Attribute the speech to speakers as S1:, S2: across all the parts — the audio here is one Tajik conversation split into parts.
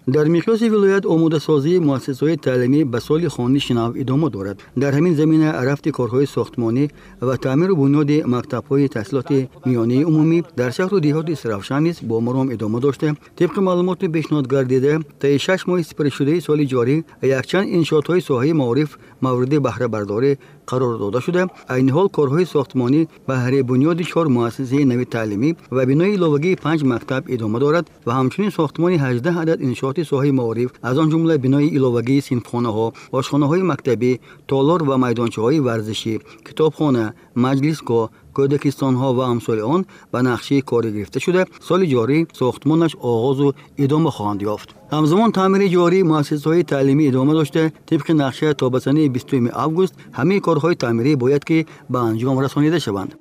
S1: Дар миқёси вилоят омодасозии муассисаҳои таълимӣ ба соли хониши нав идома дорад. Дар ҳамин замина рафти корҳои сохтмонӣ ва таъмиру бунёди мактабҳои таҳсилоти миёнаи умумӣ дар шаҳру деҳоти Истаравшан низ бо маром идома дошта, тибқи маълумоти пешниҳод гардида, таи 6 моҳи сипаришудаи соли ҷорӣ якчанд иншоотҳои соҳаи маориф мавриди баҳрабардорӣ қарор дода шуда, айни ҳол корҳои сохтмонӣ баҳри бунёди чор муассисаи нави таълимӣ ва бинои иловагии панҷ мактаб идома дорад ва ҳамчунин сохтмони 18 адад иншооти соҳаи маориф, аз он ҷумла бинои иловагии синфхонаҳо, ошхонаҳои мактабӣ, толор ва майдончаҳои варзишӣ, китобхона, маҷлисгоҳ, кӯдакистонҳо ва амсоли он ба нақшаи корӣ гирифта шуда, соли ҷорӣ сохтмонаш оғозу идома хоҳанд ёфт. Ҳамзамон таъмири ҷории муассисаҳои таълимӣ идома дошта, тибқи нақша то ба санаи 20 август ҳамаи корҳои таъмирӣ бояд ки ба анҷом расонида шаванд.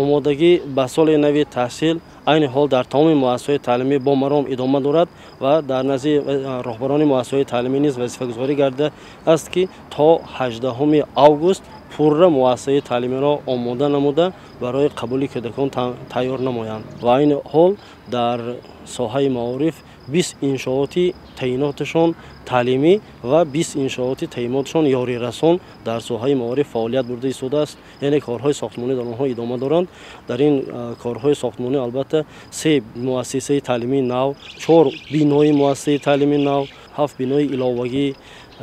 S2: Омодагӣ ба соли нави таҳсил айни ҳол дар тамоми муассисаҳои таълимӣ бо маром идома дорад ва дар назди роҳбарони муассисаҳои таълимӣ низ вазифагузорӣ гардидааст, ки то 18 август пурра муассисаи таълимиро омода намуда, барои қабули кӯдакон тайёр намоянд. Ва айни ҳол дар соҳаи маориф 20 иншооти таъиноташон таълимӣ ва 20 иншооти таъиноташон ёрирасон дар соҳаи маориф фаъолият бурда истодааст, яъне корҳои сохтмонӣ дар онҳо идома доранд. Дар ин корҳои сохтмонӣ, албатта, се муассисаи таълимии нав, чор бинои муассисаи таълимии нав, ҳафт бинои иловагӣ,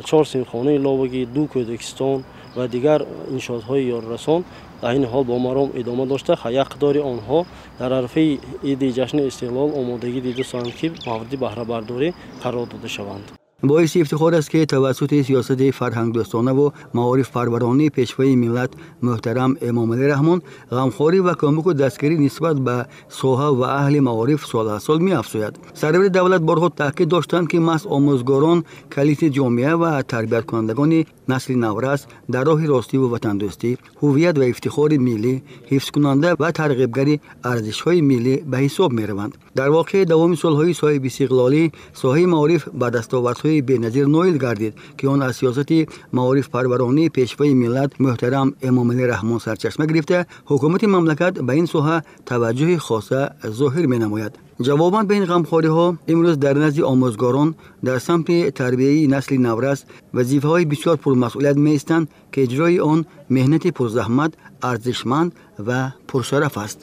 S2: чор синфхонаи иловагӣ, ду кӯдакистон ва дигар иншоотҳои ёрирасон айни ҳол бо маром идома дошта, як қадори онҳо дар арафаи иди ҷашни Истиқлол омодагӣ дида шуданд, ки мавриди баҳрабардорӣ қарор дода шаванд.
S1: Боиси ифтихор аст, ки тавассути сиёсати фарҳангдӯстонаву маорифпарваронии Пешвои миллат муҳтарам Эмомалӣ Раҳмон ғамхорӣ ва кӯмаку дастгирӣ нисбат ба соҳа ва аҳли маориф сол аз сол меафзояд. Сарвари давлат борҳо таъкид доштанд, ки маҳз омӯзгорон калиди ҷомеа ва тарбияткунандагони насли наврас дар роҳи ростиву ватандӯстӣ, ҳуввият ва ифтихори миллӣ, ҳифзкунанда ва тарғибгари арзишҳои миллӣ ба ҳисоб мераванд. Дар воқеъ, давоми солҳои соҳибистиқлолӣ соҳаи маориф ба дастовардҳои беназир ноил гардид, ки он аз сиёсати маорифпарваронии Пешвои миллат муҳтарам Эмомалӣ Раҳмон сарчашма гирифта, ҳукумати мамлакат ба ин соҳа таваҷҷӯҳи хоса зоҳир менамояд. Ҷавобан ба ин ғамхориҳо имрӯз дар назди омӯзгорон дар самти тарбияи насли наврас вазифаҳои бисёр пурмасъулият меистанд, ки иҷрои он меҳнати пурзаҳмат, арзишманд ва пуршараф аст.